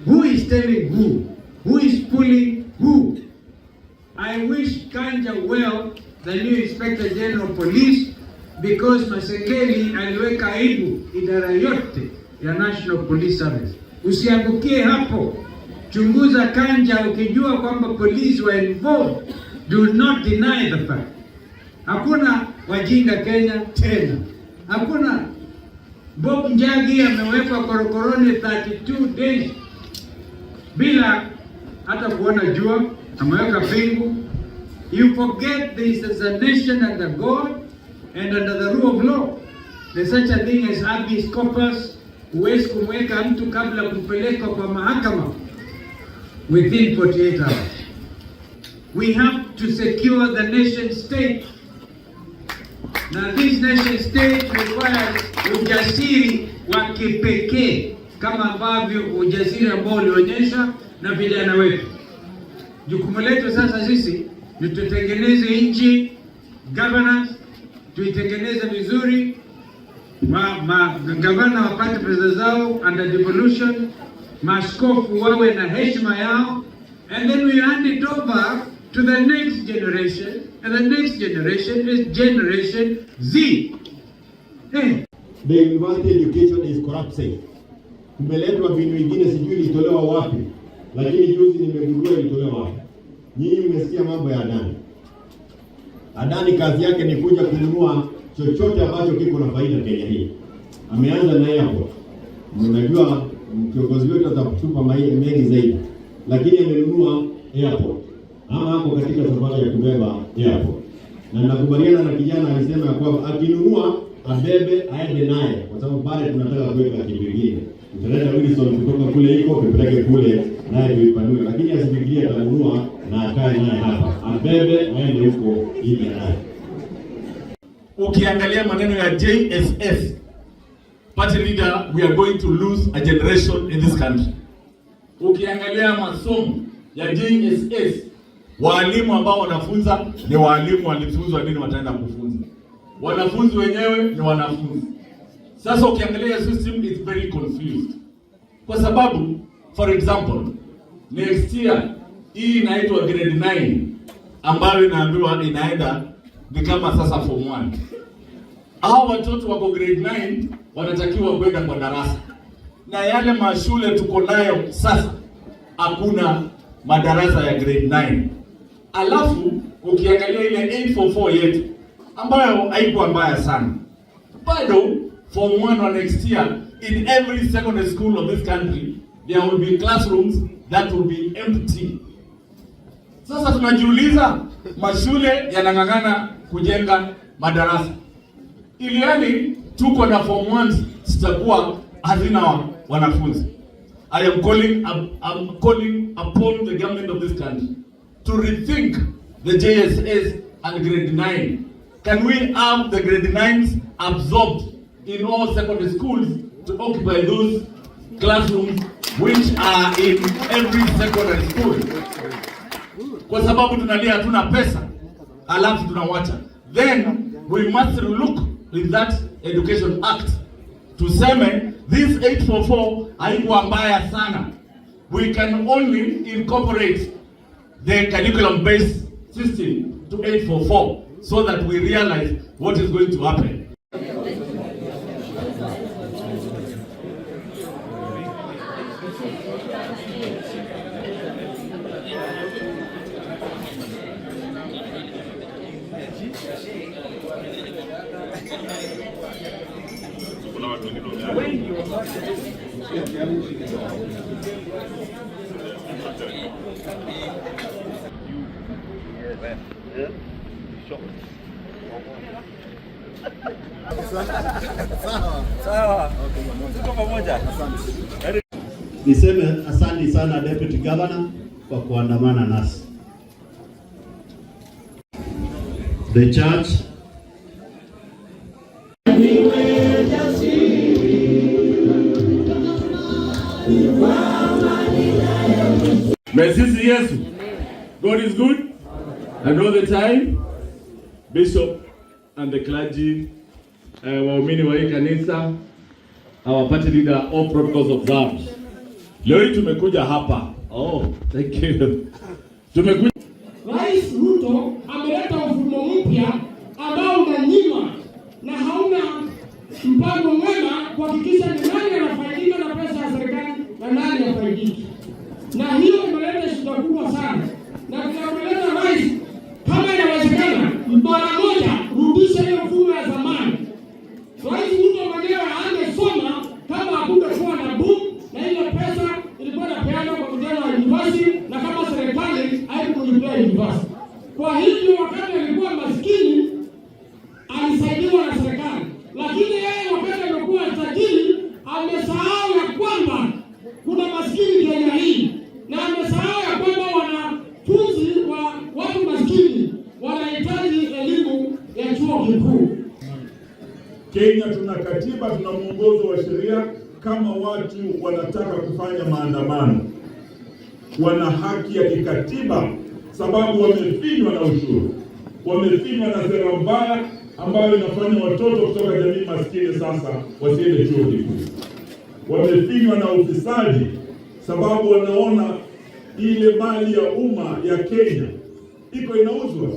Who is telling who? Who is pulling who? I wish Kanja well, the new Inspector General of Police, because Masekeli aliweka aibu idara yote ya National Police Service. Usiangukie hapo. Chunguza Kanja, ukijua kwamba police were involved, do not deny the fact. Hakuna wajinga Kenya tena, hakuna. Bob Njagi amewekwa korokoroni 32 days bila hata kuona jua, ameweka pingu. You forget this is a nation under God and under the rule of law. There's such a thing as habeas corpus. Huwezi kumweka mtu kabla kumpeleka kwa mahakama within 48 hours. We have to secure the nation state. Now this nation state requires ujasiri wa kipekee kama ambavyo ujasiri ambao ulionyesha na vijana wetu. Jukumu letu sasa sisi ni tutengeneze nchi governance, tuitengeneze vizuri, magavana wapate pesa zao under devolution, maaskofu wawe na heshima yao, and then we hand it over to the next generation, and the next generation is Generation Z. Hey. The university education is collapsing. Kumeletwa mbinu ingine sijui ilitolewa wapi, lakini juzi nimegundua ilitolewa wapi. Nyinyi mmesikia mambo ya Adani. Adani kazi yake ni kuja kununua chochote ambacho kiko na faida Kenya hii. Ameanza na airport. Mnajua kiongozi wetu atatupa mengi zaidi, lakini amenunua airport ama ako katika safari ya kubeba airport, na nakubaliana na kijana alisema ya kwamba akinunua abebe aende naye, kwa sababu pale tunataka kuweka kitu kingine. Tutaleta Wilson kutoka kule iko tupeleke kule naye tuipanue, lakini asifikirie atanunua na akae naye hapa, abebe aende huko ili naye. Ukiangalia maneno ya JSS, party leader, we are going to lose a generation in this country. Ukiangalia masomo ya JSS, walimu ambao wanafunza ni walimu walifunzwa nini, wataenda kufunza. Wanafunzi wenyewe ni wanafunzi. Sasa ukiangalia system is very confused, kwa sababu for example next year hii inaitwa grade 9 ambayo inaambiwa inaenda ni kama sasa form 1. Hao watoto wako grade 9 wanatakiwa kwenda kwa darasa, na yale mashule tuko nayo sasa hakuna madarasa ya grade 9. Alafu ukiangalia ile 844 yetu ambayo haikuwa mbaya sana, bado form 1 wa next year in every secondary school of this country there will be classrooms that will be empty. Sasa tunajiuliza, mashule yanang'ang'ana kujenga madarasa ilhali tuko na form 1 zitakuwa hazina wanafunzi. I am calling, I'm calling upon the government of this country to rethink the JSS and grade 9. Can we have the grade 9s absorbed in all secondary schools to occupy those classrooms which are in every secondary school? Kwa sababu tunalia hatuna pesa, alafu tunawacha. Then we must look in that Education Act, tuseme this 844 haikuwa mbaya sana. We can only incorporate the curriculum based system to 844 so that we realize what is going to happen. Niseme asante sana Deputy Governor kwa kuandamana nasi. The church. Mesisi Yesu. God is good and all the time. Bishop and the clergy, waumini wa hii kanisa, our party leader, all protocols observed. Leo hii tumekuja hapa. Oh, thank you. Tumekuja. Rais Ruto ameleta mfumo mpya ambao unanyima na hauna mpango mwema kuhakikisha ni nani anafaidika na pesa ya serikali na nani hafaidiki, na hiyo imeleta shida kubwa sana, na tunamweleza rais, kama inawezekana, mara moja rudisha hiyo mfumo ya zamani. Rais Ruto mwenyewe angesoma kama hakungekuwa na boom na ile pesa ilikuwa inapeanwa kwa vijana wa university, na kama serikali haikumlipia university. Kwa hivyo wakati alikuwa maskini alisaidiwa na serikali, lakini yeye wakati amekuwa tajiri amesahau ya kwamba kuna maskini Kenya hii, na amesahau ya kwamba wanafunzi wa watu maskini wanahitaji elimu ya chuo kikuu. Kenya tuna katiba, tuna mwongozo wa sheria. Kama watu wanataka kufanya maandamano, wana haki ya kikatiba, sababu wamefinywa na ushuru, wamefinywa na sera mbaya ambayo inafanya watoto kutoka jamii maskini sasa wasiende chuo kikuu. Wamefinywa na ufisadi, sababu wanaona ile mali ya umma ya Kenya iko inauzwa.